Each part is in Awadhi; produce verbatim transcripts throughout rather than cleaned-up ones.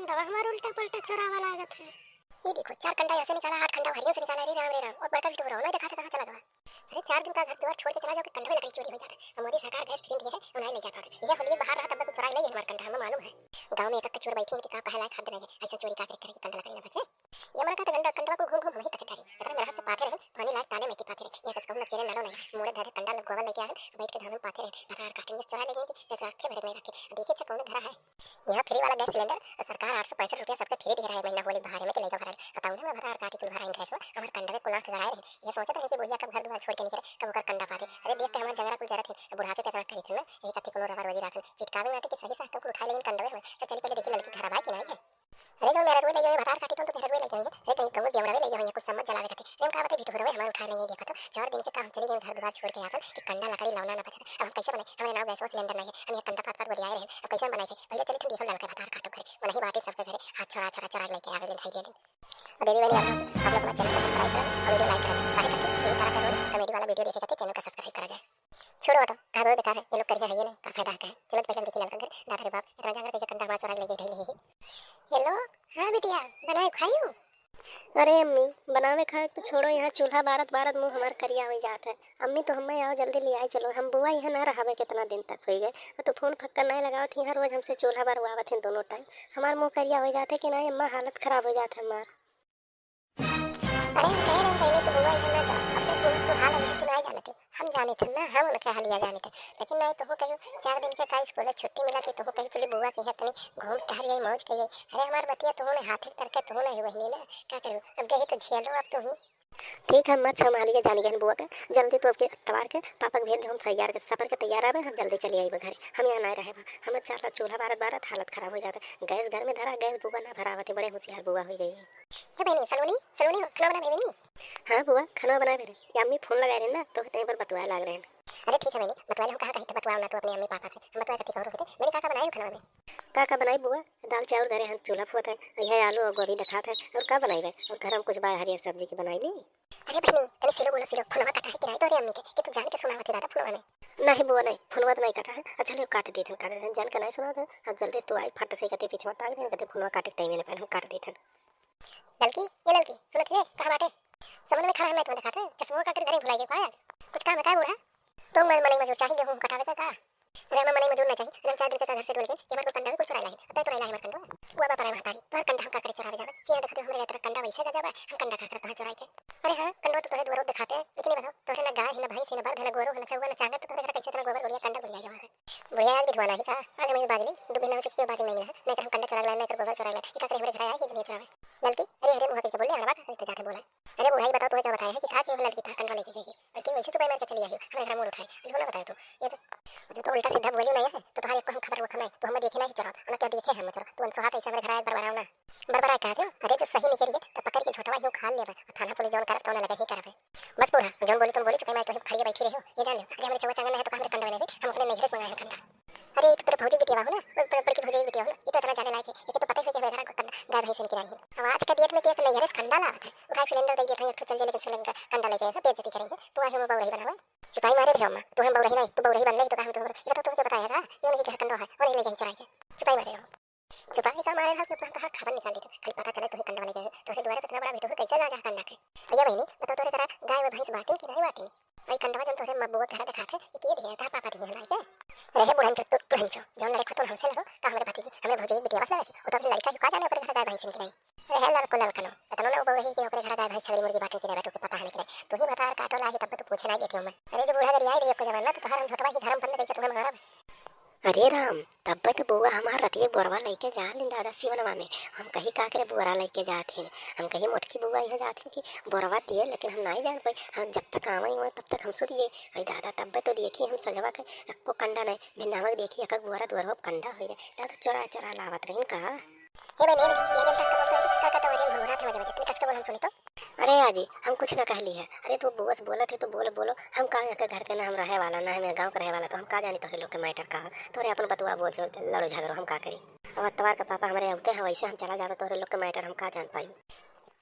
तब हमार उल्टा पुल्टा चोरावा लागत है। ये देखो, चार कंडा यहाँ से निकाला, आठ कंडा हरियों से निकाला, अरे राम रे राम, और बड़का बिट्टू रहो, नहीं देखा था कहाँ चला गवा। अरे, चार दिन का घर द्वार छोड़ के चला जाओ कि कंडवे लकड़ी चोरी हो जाता है। और मोदी सरकार गैस फ्री दिए है, उन्हें ले जा पाते। ये हम लोग बाहर रहा तब तक चुराई नहीं है हमारा कंडा, हमें मालूम है। गाँव में एक एक चोर बैठी है कि का पहला है, खाद नहीं है, ऐसा चोरी का करके कंडा लकड़ी ना बचे। ये मना कहते गंडा कंडवा को घूम घूम हम ही कचटाई, इतना मेरा से पाते रहे, पानी लायक ताले में की पाते रहे। ये कस कहूँ ना चेरे नालो नहीं, मोड़े धरे कंडा लोग गोबर लेके आए, बैठ के धान पाते रहे, भतार काटेंगे, चुरा लेंगे, जैसे रखे भरे नहीं रखे। देखिए, अच्छा कौन धरा है। यहाँ फ्री वाला गैस सिलेंडर सरकार आठ सौ पैंसठ रुपया सबके फ्री दे रहा है महीना होली बहारे में, के ले जाओ भरा। बताओ ना, मैं भतार काटी कुल भरा गैस में, हमारे कंडवे कुल आँख गड़ाए रहे। ये सोचत रहे कि बुढ़िया कब घर दुआर छोड़ के निकले, कब ओकर कंडा पाते। अरे, देख के हमार जंगरा कुल जरत है, बुढ़ापे पे इतना करी थे ना, यही कत्ती कोनो रबर वजी राखन, चिटकावे माटी के सही साथ तो कुल उठाए, लेकिन कंडवे में। चल, चली पहले देखी लड़की घरवा कि नहीं है। अरे, जो मेरा रुई लगे, भतार काटी तो, तो मेरा रुई लगे, अरे, कहीं कहूँ देवड़ा भी लगे, यहाँ कुछ समझ जलावे खातिर। अरे, हम कहा बता, बिटू रवे, हमारे उठाए लेंगे, देखा तो, चार दिन के काम चली गई घर दुआर छोड़ के आपन, कि कंडा लकड़ी लौना ना बचा। अब हम कैसे बनाए? हमारे नाव गैस सिलेंडर नहीं है, हम ये कंडा पात पात गोदियाए रहे, अब कैसे बनाए थे? पहले चली थी, देखो लड़का भतार काटो घरे, वही बाटे सबके घरे, हाथ छोड़ा छोड़ा चोरा लेके आवे ले, भाई ले ले। और दीदी बहनी, आप लोग, आप लोग हमारे चैनल को सब्सक्राइब करें और वीडियो लाइक करें, ताकि यही तरह का रोज कॉमेडी वाला वीडियो देखे खातिर चैनल का सब्सक्राइब करा जाए। छोड़ो हटो, कहा दो बेकार है, ये लोग करिया है ये ना, का फायदा है, का है? चलो तो पहले हम देखी लड़का घर, दादा रे बाप, इतना जांगर कैसे कंडा हमारा चोरा लेके ढीले ही। हेलो, हाँ बिटिया, बनाए खाइयो? अरे अम्मी, बनावे खाए तो छोड़ो, यहाँ चूल्हा बारत बारत मुँह हमार करिया हो जात है। अम्मी तो हमें आओ जल्दी ले आए चलो, हम बुआ यहाँ ना रहावे कितना दिन तक हो गए। और तो फोन फक्का नहीं लगावत, यहाँ रोज हमसे चूल्हा बारवावत हैं दोनों टाइम, हमार मुँह करिया हो जात है कि नहीं अम्मा, हालत खराब हो जात है हमार। अरे, हम कह रहे हैं, पहले तो बुआ इधर ना जाओ, अपने दोस्त को हाल अभी सुनाए जाने थे। हम जाने थे ना, हम उनके हालिया जाने थे, लेकिन नहीं तो हूँ कहियो, चार दिन के का स्कूल छुट्टी मिला थी, तो हूँ कहियो चली बुआ के यहाँ तनी घूम टहल आई, मौज कही। अरे, हमार बतिया तो हूँ ने हाथे करके तो हूँ नहीं बहनी ना, क्या करूँ, अब गई तो झेलो अब तू ही। ठीक है, मत हम हालिया जाने गहन बुआ के, जल्दी तो अब के अतवार के पापा के भेज दे, हम तैयार के, सफर के तैयार आवे, हम जल्दी चली आई घरे, हम यहाँ नहीं रहे, हम चार रात चूल्हा बारत बारत हालत खराब हो जाता, गैस घर में धरा, गैस बुआ ना भरावत है, बड़े होशियार बुआ हो गई। हे बहनी, सलोनी, सलोनी हो, खाना बना बहनी। हाँ बुआ, खाना बनाए रहे। ये अम्मी फोन लगाए रहे ना, तो तनी पर बतुआए लाग रहे हैं। अरे ठीक है बहनी, बतुआ ले, हम कहाँ कहीं थे बतुआ ना तू अपने अम्मी पापा से, हम बतुआ कथी कहो रुकते। बहनी का का बनाए हो खाना में? का का बनाई बुआ? दाल चाउर धरे हैं, चूल्हा फुअत है, यह आलू और गोभी दिखात है, और का बनाई बे? और घर में कुछ बा हरियर सब्जी की बनाई ली। अरे बहनी, तनी सिलो बोलो सिलो, फोनवा कटा है कि नहीं तोरे अम्मी के, कि तू जान के सुनावत है दादा फोनवा में? नहीं बुआ नहीं, फोनवा तो नहीं कटा है। अच्छा ले काट देत हैं, काट देत हैं, जान के नहीं सुनावत है। अब जल्दी तू आई फट से कहते पीछे ताक दे, कहते फोनवा काटे टाइम नहीं पाए, हम काट देत हैं। ललकी, ये ललकी, सुनत रे, कहाँ बाटे? समझ में खड़ा है, मैं तुम्हें दिखाते हैं, चश्मा का कर घरे भुलाई गई पायल। कुछ काम है का बूढ़ा? तो मैं मनई मजूर चाहिए गेहूँ कटावे का का? अरे हम मनई मजूर ना चाहिए, हम चार दिन के का घर से डोल के, ये हमारे को कंडा भी कुछ चुराई लाई, अब तो चुराई लाई हमारे कंडा। वो बाबा रे महतारी, तोहर कंडा हम का करे चुरावे जावे, कि यहाँ देखते हो हमरे लेटर कंडा वैसे जा जावे, हम कंडा का करत कहाँ चुराई के? अरे हाँ, कंडवा तो तोहरे दुआरो दिखाते हैं, लेकिन ये बताओ, तोहरे ना गाय है, ना भैंस है, ना बर्द है, ना गोरू है, ना चौवा, ना चांगर, तो तोहरे घर कैसे इतना गोबर गोरिया कंडा गुरिया हुआ है? बुढ़िया आज बिठवाना ही का? आज हमें बाजली, दो महीना से क्यों बाजली नहीं मिला है? नहीं तो हम कंडा चुरा लाए, नहीं तो गोबर चुरा लाए। ये का करे हमरे घर आया है, ये दुनिया चुरावे। ललकी, अरे, अरे, मुँह कैसे बोल ले, हमारा बात, अरे, तो जाके बोला। अरे, बुढ़ाई बताओ, तुम्हें क्या बताया है कि था कि वो लड़की था, कंडा लेके गई है? और क्यों वैसे चुपाई मार के चली आई हो? हमें हमारा मूड उठाए, ये ना बताओ तू। ये तो, जो तो उल्टा सीधा बोली नहीं है, तो तुम्हारे को हम खबर वो खनाए, तो हमें देखे नहीं चुरा, ना क्या देखे हम चुरा, तू अनसोहा कैसे हमारे घर आए, बरबराओ ना। बरबरा का दो, अरे जो सही निकल गए, तो पकड़ के झोटवा ही उखाड़ लेबे, और थाना पुलिस जौन करब, तौन लगे ही करबे। बस बूढ़ा, जौन बोली तुम बोली चुके, मैं तो खड़िया बैठी रही हूँ, ये जान लो। अरे हमारे चौवा चांगन नहीं है तो कहाँ मेरे कंडा बने, हम अपने नैहरे से मंगाए हैं कंडा। अरे ये तो तेरे भौजी बिटिया हो ना, वो बड़-, बड़की भौजी बिटिया हो ना, ये तो इतना जाने लायक है, ये तो पता है कि हमारे घर को कंडा, गाय भैंस इनकी नहीं है। अब आज का डेट में कि एक नैहरे से कंडा लावत है, उठा सिलेंडर दे दिया था, एक ठो चल जे, लेकिन सिलेंडर कंडा लेके आए हैं, बेइज्जती करेंगे, तू आज हम बउरही बनावे। चुपाई मारे रहे अम्मा, तू हम बउरही नहीं, तू बउरही बनले तो का हम तोहर, ये तो तुमके बताया था, ये नहीं कि कंडा है, और नहीं लेके चुराई के। चुपाई मारे रहो। चुपाई का मारे रहो कि अपना तोहार खबर निकाल लेते। खाली पता चले तोही कंडा वाले गए। तोहरे दुआरे पे इतना बड़ा बेटो कैसे जा जा कंडा के? भैया बहनी, बताओ तोरे करा गाय व भैंस बाटिन कि नहीं बाटिन? भाई कंडवा जन तोहरे मब्बुआ घर दिखाते, ये के दिए? तार पापा दिए हमारे के? रहे बुढ़न चो, तू, तू हंचो। जौन लड़े खुद हमसे लड़ो, तो हमरे भतीजी, हमरे भौजी बिटिया बस लड़े। वो तो अपनी लड़का ही का जाने ओकरे घर गाय भैंस की नहीं। अरे है लड़को लड़कनो, इतना ना वो बउरही कि ओकरे घर गाय भैंस छगड़ी मुर्गी बाटिन कि नहीं बाटिन, ओके पता है कि नहीं। तू ही भतार काटो ला ही तब तो पूछे ना देते हूँ मैं। अरे जो बूढ़ा गरियाई रही आपको जमाना, तो तोहार हम झोटवा ही घर में बंद करके तुम्हें मारब। अरे राम, तब्बे तो बुआ हमार रतिये बोरवा लइके जा लिन दादा सिवनवा में। हम कही का करे बोरा लइके जात हिन, हम कही मोटकी बुआ यहाँ जात हिन कि बोरवा दिए, लेकिन हम नाई जान पाई। हम जब तक आवे हुए तब तक हम सुत गए। अरे दादा, तब्बे तो देखी हम सजवा के अक्को कंडा नहीं, भिन्नावा के देखी एक बोरा दुआरवा पे कंडा हो गए। दादा चोरा चोरा लावत रहिन का। हे बहनी, ये जनता का बोलता है कि का कहता है, भुनभुनात है मजे मजे, तनी कस के बोल हम सुनी तो। अरे आजी, हम कुछ ना कहली है। अरे तू बस बोलत है तो बोल, बोलो। हम का यहाँ के घर के ना हम रहे वाला, ना हम यहाँ गाँव के रहे वाला, तो हम का जानी तोहरे लोग के मैटर का है? तोहरे अपन बतुआ बोल, चल, लड़ो झगड़ो, हम का करी? अब अतवार के पापा हमरे अउते हैं, वैसे हम चला जावे, तोहरे लोग के मैटर हम का जान पाई?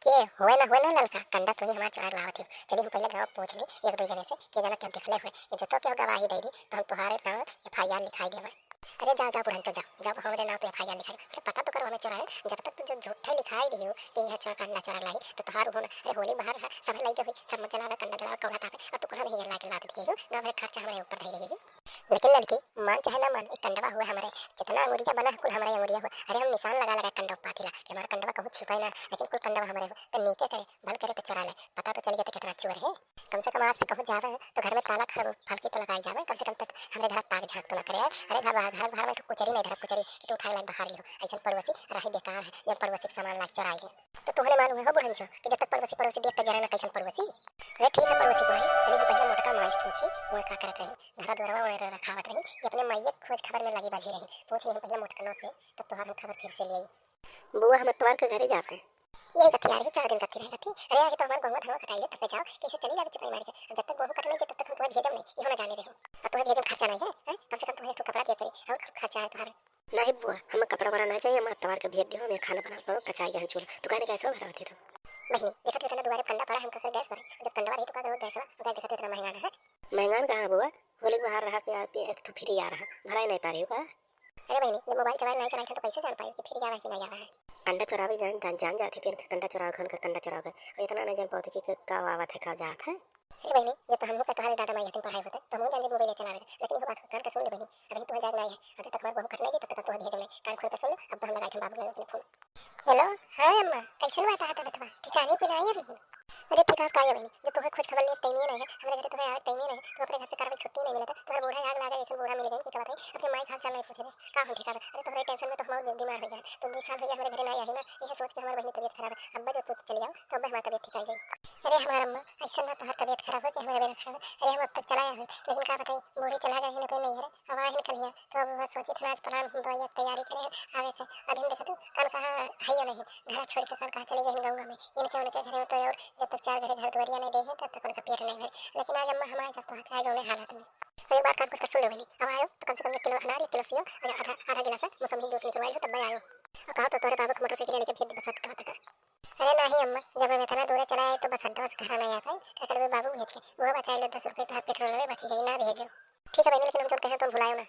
के हुए ना हुए ना ललका, कंडा तू ही हमार चोरा लावत हो। चली हम पहले गाँव पूछ ली एक दो जने से, के जना क्या दिखले हुए, ये जतो के गवाही दे दी, तो हम तुम्हारे नाम एफ आई आर लिखाई देवे। अरे जाओ, जाओ बुढ़ंचो, जाओ, जाओ हमरे नाम पे एफ आई आर लिखाई। अरे पता तो करो हमें चोराए, जब तक तू जो झूठे लिखाई दियो कि यह चोर कंडा चोरा लाई, तो तोहार उहो ना। अरे होली बाहर है, सब लइके हुई, सब मत जलावे, कंडा जलावे, कौन आता है? और तू कुल हमें ये ला के लाद दिए हो, गाँव भर खर्चा हमारे ऊपर धई रही हो। लेकिन लड़की, मान चाहे ना मान, एक कंडवा हुए हमारे, जितना अंगुरिया बना है, कुल हमारे अंगुरिया हुए। अरे हम निशान लगा लगा कंडवा पाथिला कि हमारा कंडवा कहूँ छिपाए ना, लेकिन कुल कंडवा हमारे हो। तो नीके करे, भल करे तो चोरा ले, पता तो चल गया तो कितना चोर है। कम से कम आज से कहूँ जावे तो घर में ताला खर-, फलकी तो लगाई जावे, कम से कम तक हमरे घर ताक झाँक तो ना करे। अरे घर बाहर, घर बाहर में तो कुचरी नहीं धरब, कुचरी कि तू उठाए लाइक बाहर लियो। ऐसन पड़ोसी रही बेकार है, जब पड़ोसी के सामान लाइक चोराई ले। तो तुहने मालूम है हो बुढ़ंचो कि जब तक पड़ोसी, पड़ोसी देख के जरा ना कैसन पड़ोसी। अरे ठीक है पड़ोसी को है, चलिए हम पहले मोटका माई से पूछी, वो का करत रही, घर द्वारवा में रखावत रही कि अपने माइये के खोज खबर में लगी बाझी रही। पूछ नहीं पहले मोटकनों से, तब तोहार हम खबर फिर से ले आई। बुआ, हम अतवार के घरे जात है। यही कथी आ रही, चार दिन कथी रहे कथी? अरे, अरे, तो हमार गहुआ धनवा कटाई है, तब पे जाओ, कैसे चली जावे चुपाई मार के? अब जब तक गोहूँ कटने के, तब तक हम तुम्हें भेजम नहीं, इहो ना जाने रहे हो। अब तुम्हें भेजम खर्चा नहीं है, हैं? कम से कम तुम्हें एक ठो कपड़ा दिया करी, और खर्चा है तुम्हारे। नहीं बुआ, हम कपड़ा वपड़ा नहीं चाहिए, हम अतवार के भेज दियो, हम खाना बना लो, कचाई यहाँ चूल्हा। तू काहे गैस भरा होती तो? बहनी, देखा तो इतना दुआरे कंडा पड़ा है, हम ककर गैस भरे? जब कंडवा रही तो का करो गैस में, उधर देखा तो इतना महंगा ना है। महंगा कहाँ बुआ, होली बाहर रहा के आप एक ठो फ्री आ रहा, भराई नहीं पा रही हो का? अरे बहनी, जब मोबाइल चलाए नहीं चलाए थे तो कैसे जान पाई कि फ्री आवा है कि नहीं आवा है? कंडा चोरावे जान, जान, जान जाते कि कंडा चोरावे, घर का कंडा चोरावे, और इतना नहीं जान पाते कि क-, का आवत है, का जात है। अरे बहनी, जब तो हमहू का तुम्हारे दादा माई हथिन पढ़ाई होते, तो हमहू जान मोबाइल चलावे, लेकिन यह बात कान का सुन ले बहनी, अभी तू जाग नहीं है, जब तक हमारे बहू कट नहीं, तब तक तू भेज नहीं, कान खोल के सुन लो, अब हम लगाए थे बाबू लगे अपने फोन। हेलो, हाँ अम्मा, कैसन बात है तबियत बा? ठिकाने पे ना आई अभी? अरे ठीक है, का है बहनी, जब तुम्हें खोज खबर लिए टाइम ही नहीं है, हमारे घर तुम्हें आवे टाइम ही नहीं है, तुम अपने घर से कारवाई छुट्टी नहीं मिलता, तुम्हारे बूढ़ा आग लागे, ऐसे बूढ़ा मिल गए कि क्या बताइए, अपने माई का हाल चाल नहीं पूछे थे, का हम ठिकाना? अरे तुम्हारे टेंशन में तो हम और बीमार हो गए, तो दो साल हो गया हमारे घर नहीं आई ना, यह सोच के हमारे बहनी तबियत खराब है। अब जो तू चली जाओ, तो अब हमारी तबियत ठीक आ जाएगी। अरे हमारे अम्मा, ऐसा ना तुम्हारी तबियत खराब हो कि हमारे बेरा खराब है। अरे हम अब तक चला आए हैं, लेकिन का बताइए, बूढ़े चला गए हैं अपने नैहर, अब आए हैं कल यहाँ, तो अब सोची थे आज प्लान हम दवाइयाँ तैयारी करें, आवे थे। अभी हम देखा तू, कल कहाँ है या नहीं, घर छोड़ के कल कहाँ चले गए हैं गाँव में, इनके उनके घर तो और जब तक चार घरे घर दुआरिया नहीं दे हैं, तब तक उनका पेट नहीं भरे। लेकिन आज अम्मा हमारे साथ तो चाहे जो हालत में। और एक बार कान खोल कर सुन लो बहनी, अब आयो तो कम से कम एक किलो अनार, एक किलो सेव और आधा, आधा गिलास मौसमी जूस निकलवाई हो, तब मैं आयो। और कहा तो तोरे बाबू को मोटरसाइकिल लेके भेज दे बस अड्डा तक। अरे नहीं अम्मा, जब हम इतना दूर चला आए तो बस अड्डा से घर नहीं आ पाए, क्या करबे बाबू भेज के, वो बचाई लो दस रुपये, तो पेट्रोल में बची जाई ना भेजो। ठीक है बहनी, लेकिन हम जो कहे तो भुलायो ना।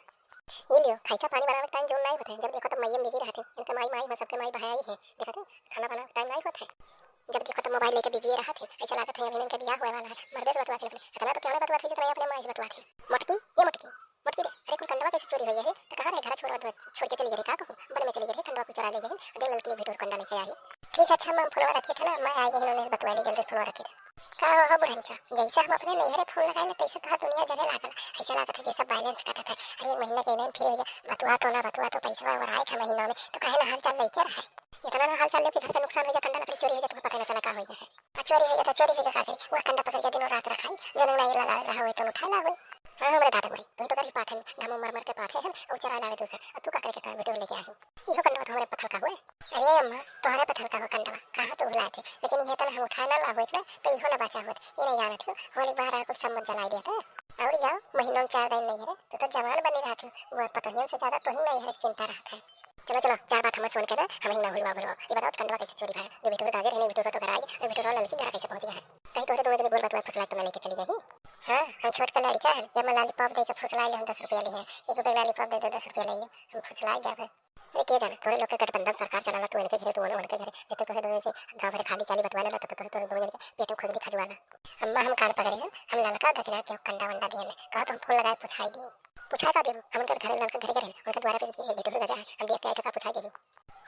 ये लियो, खाई का पानी बनावे टाइम जो नहीं होता है, जब देखो तो माई में बिजी रहते, इनके माई माई हो, सबके माई बहाई है, देखते खाना बनावे टाइम नहीं होता है। जब देखो तो मोबाइल लेके बिजी रहत है, ऐसा लागत है अभी इनके बियाह होए वाला है। मर्दे से बतवा थे अपने, इतना तो क्या बतवा थे जितना ये अपने माई से बतवा थे। मोटकी, ये मोटकी, मोटकी रे, अरे कुल कंडवा कैसे चोरी हुई है? तो कहाँ रहे, घर छोड़, छोड़ के चली गई रहे, का कहूँ, वन में चली गई रहे, कंडवा को चुरा ले गए हैं, दे ललकी एक भी ठोर कंडा लेके आई। ठीक है, अच्छा, हम फोनवा रखे थे ना, मैं आ गई, इन्होंने बतवा ली, जल्दी फोनवा रखे थे। का हो, हो बुढ़ंचा, जैसे हम अपने नैहरे फोन लगाए ना, तैसे तोहार दुनिया जरे लागल, ऐसा लागत है जैसे बैलेंस कटत है। अरे एक महीना के इन्हें फिर हो जा, बतवा तो ना, बतवा तो पैसा और आए था महीना में, तो कहे ना हाल चाल लेके रहा है। इतना ना हाल चाल ले कि घर का नुकसान हो जाए, कंडा लकड़ी चोरी हो जाए, तुमको पता ही ना चला का हो गया है। आ चोरी हो जाए तो चोरी हो जाए, का करे? वह कंडा पकड़ के दिनों रात रखाई, जो ना ये लगा रहा हो तो उठा ला हो। हाँ, हमारे दादा माई, तुम तो कर ही पाथे, घामो मर मर के पाथे हम, और चुरा लावे दूसर। अब तू का करे के वीडियो लेके आई? इहो कंडवा तो हमारे पत्थर का हुए। अरे अम्मा, तोहरे पत्थर का हो कंडवा, कहाँ तो भुला थे, लेकिन ये तो ना हम उठाए ना ला होत ना, तो इहो ना बचा होत। ये नहीं जानत हो, होली बाहर आकुल सब मत जलाई देते। और जाओ, महीनों में चार दिन नहीं है, तो, तो जवान बनी रहती, वो पतोहियन से ज्यादा तो ही नहीं है चिंता रहता है। चलो, चलो, चार बात हमर सुन के ना, हम ही ना भूलवा, भूलवा। ये बताओ, कंडवा कैसे चोरी भा? जो बिटोर गाजर है, नहीं बिटोर तो घर आई, और बिटोर लड़की घर कैसे पहुंच गया है? कहीं तोहरे दोनों जने बोल बतवा फुसलाए तो मैं लेके चली गई। हाँ, हम छोट के लड़का है, ये मैं लॉलीपॉप दे के फुसला ले, हम दस रुपया लिए हैं, एक रुपया लॉलीपॉप दे दे, दस रुपया लिए, हम फुसला जावे। अरे के जाने, तोहरे लोग के गठबंधन सरकार चलाला, तू इनके घरे, तू उनके घरे, जब तोहरे दोनों से गाँव भर खाली चाली बतवा लेला, तब तोहरे, तोहरे दोनों जने के पेट में खुजली खजुआला। अम्मा हम कान पकड़े हैं, हम ललका दखिना के कंडा वंडा दिए में, कहा तो हम फोन लगाए पुछाई दिए। पुछाए का देबू? हम उनके घरे ललका घरे घरे, उनके द्वारा पे ये बिटोर गजा है, हम देख के आए थे का पुछाई देबू?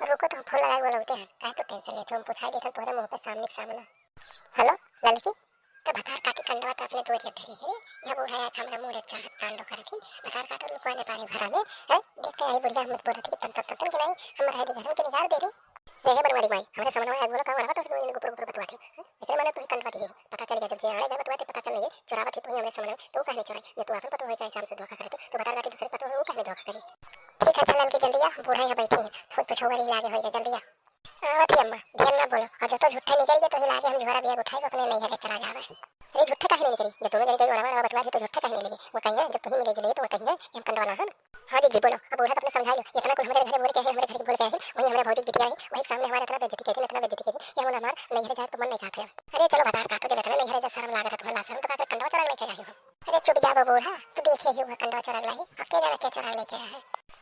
रुको तो हम फोन लगाए बोलौते हैं, काहे तो टेंशन लेते हो, हम पुछाई देते हैं तोहरे मुंह पे सामने के सामने। हेलो, ललकी, तो भतार काटी कंडवा तो अपने दोरिया धरी है रे, यह बूढ़ा आया था हमरा मुंह रे चाहत तांडो करत ही, भतार काटो लुकवा ने पारे भरा में, हैं? देख के आई बुढ़िया हम बोलत ही तन तन तन के नहीं, हम रह दी घर में के निकाल दे रे। रे हे बनवारी माई, हमरे समनवा आज बोलो का मरवा तो दोनों गुपर गुपर बतवा थे, हैं? एकरे माने तू ही कंडवा दिए, पता चल गया जब जे आड़े गए बतवा थे पता चल गए, चुरावत ही तू ही हमरे समनवा, तो कहने चुराई, ये तू अपन पतो है क्या काम से धोखा करते, तो भतार काटी दूसरे पतो है वो कहने धोखा करे। ठीक है, अच्छा ललकी जल्दी आ, बूढ़ा यहाँ बैठे हैं, फूट पिछोवर ही लागे होइगा, जल्दी आ। आवत ही अम्मा, ढेर ना बोलो, और जो तो झूठे निकल गए तो ही लागे हम झोरा बैग उठाए अपने नैहरे चला जावे। अरे झूठे काहे नहीं निकली, जब दोनों जने गई ओड़ावा रहा बतवा रही तो झूठे काहे नहीं लगी? वो कही है, जब तुम्हें मिले जुले तो वो कही है कि हम कंडवा ना हन। हाँ जी, जी बोलो, अब बूढ़ा तो अपने समझा लो, इतना कुल हमारे घर बोल के है, हमारे घर के बोल के है, वहीं हमारे भौजी बिटिया है, वही सामने हमारे इतना बेइज्जती कहते, इतना बेइज्जती कहते, कि हम हमार नैहरे जाए तो मन नहीं चाहते। अरे चलो भतार काटो, जब इतना नैहरे जा शर्म लागत है तुम्हें, लाज शर्म तो का करे, कंडवा चुरा लेके आई हो। अरे चुप जा बबूढ़ा, तू देखे ही हुआ कंडवा चोरा लाही, अब के जाना के चोरा लेके आया है।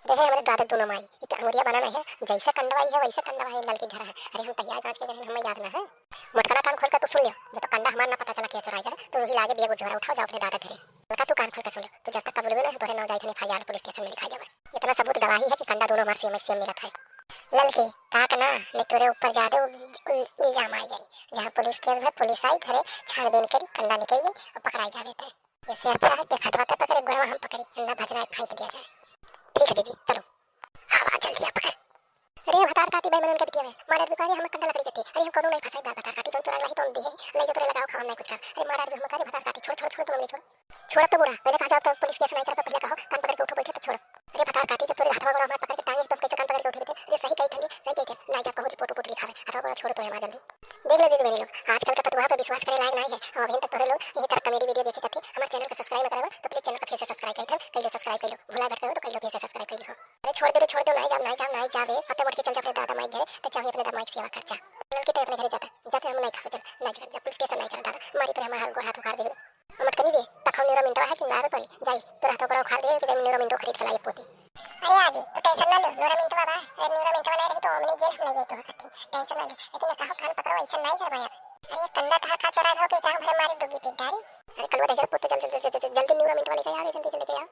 देखे हमरे दादा दोनों माई, एक अंगुरिया बना नहीं है, जैसे कंडवा ही है वैसे कंडवा है ललकी घर है। अरे हम तहिया जांच के गए, हमें याद ना है। मोटकना कान खोल के तू सुन लियो, जब तक कंडा हमार ना पता चला के चोराई करे, तो वही लागे बेग झोरा उठाओ, जाओ अपने दादा धरे। बड़का तू कान खोल के सुन लियो, तू जब तक का बोलबे ना, तोरे नाव जाई थाने F I R पुलिस स्टेशन में लिखा जावे। इतना सबूत गवाही है कि कंडा दोनों हमार सेम सेम मिलत है। ललकी, ताक ना, नहीं तोरे ऊपर ज्यादा उ-, उ-, इल्जाम आ जाई। जहाँ पुलिस केस भर, पुलिस आई घरे, छानबीन करी, कंडा निकल जाई और पकड़ाई जावे ते। इससे अच्छा है कि खटवा ते पकड़े, गोड़वा हम पकड़ी, ना भजना एक फेंक दिया जाए। ठीक है जीजी, चलो। आवा जल्दी आ पकड़। अरे भतार काटी भाई, मनन के बिटिया है, मारे बिकारी हम कंडा लकड़ी के थे। अरे हम कोनो नहीं फंसाई, भतार काटी जौन चोरा लाही तो हम दे है, नहीं तो तोरे लगाओ खाओ नहीं कुछ कर। अरे मारा भी हम करे भतार काटी, छोड़, छोड़, छोड़, तुम नहीं छोड़। छोड़ तो बुरा, पहले कहा जाओ तो पुलिस केस नहीं करबा, पहले कहो, कान पकड़ के उठो बैठे तो छोड़। अरे भतार काटी, जब तोरे हथवा गोड़वा हमार पकड़ के टांगे, तो हम कैसे कान पकड़ के उठे बैठे? अरे सही कही ठंडी, सही कही थे, नहीं जा कहूँ रिपोर्ट उपोर्ट लिखावे, हथवा गोड़वा छोड़ तोरे हमार जल्दी। देख लो दीदी बहनी लोग, आजकल का पतुआ पे विश्वास करे लायक नहीं है। और अभी तक तोरे लोग यही तरह कॉमेडी वीडियो देखे करते, हमारे चैनल को सब्सक्राइब न करे हो तो प्लीज चैनल को फिर से सब्सक्राइब कर दो, कर लो सब्सक्राइब कर लो, भुला भटके हो तो कर लो फिर से सब्सक्राइब कर लो। अरे छोड़ दे रे, छोड़ दे, नहीं जाओ, नहीं जाओ, नहीं जावे, पत्ते मोड़ के चल जा अपने दादा माई घरे, तो चाहे अपने दादा माई की सेवा कर जा। चल के ते अपने घरे जाता, जाते हम नहीं खावे, चल, नहीं जा, जा पुलिस स्टेशन नहीं कर दादा, मारी तो हमारा हाथ गोड़ हाथ उखाड़ दे। मटकनी रे, तक हम न्यूरा मिंटवा है कि ना रे परी, जाई, तोरा हाथ गोड़ उखाड़ दे कि जाई न्यूरा मिंटो खरीद के लाई पोती। अरे आजी, तू टेंशन ना लो, न्यूरा मिंटवा बा, अरे न्यूरा मिंटवा ना रही तो हमने जेल हम नहीं गए तो करते, टेंशन ना लो, लेकिन मैं कहा कान पकड़ो, ऐसा नहीं करवा यार। अरे कंडा तहार का चोरा हो के जान भरे मारी डुगी पीट डारी। अरे कलवा दे जरा पुत्त, जल्दी, जल्दी, जल्दी, जल्दी न्यूरा मिंटवा लेके आ रे, जल्दी से लेके आ।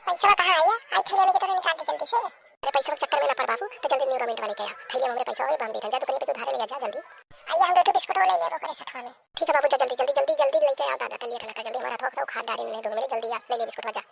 पैसा कहाँ आया? आई थैलिया में के तोरे निकाल दे जल्दी से। अरे पैसा के चक्कर में ना पड़ बाबू, तो जल्दी न्यूरा मिंटवा लेके आ, थैलिया में हमरे पैसा है, बांध दे, जा दुकान पे तू धारे ले जा जल्दी। आइए हम दो ठो बिस्कुट ले लेबो करे सथवा में। ठीक है बाबू, जा जल्दी, जल्दी, जल्दी, जल्दी लेके आ दादा, तो लेट ना कर, जल्दी हमारा थोक थोक हाथ डारे नहीं, दो मिनट जल्दी आ, ले ले बिस्कुट जा।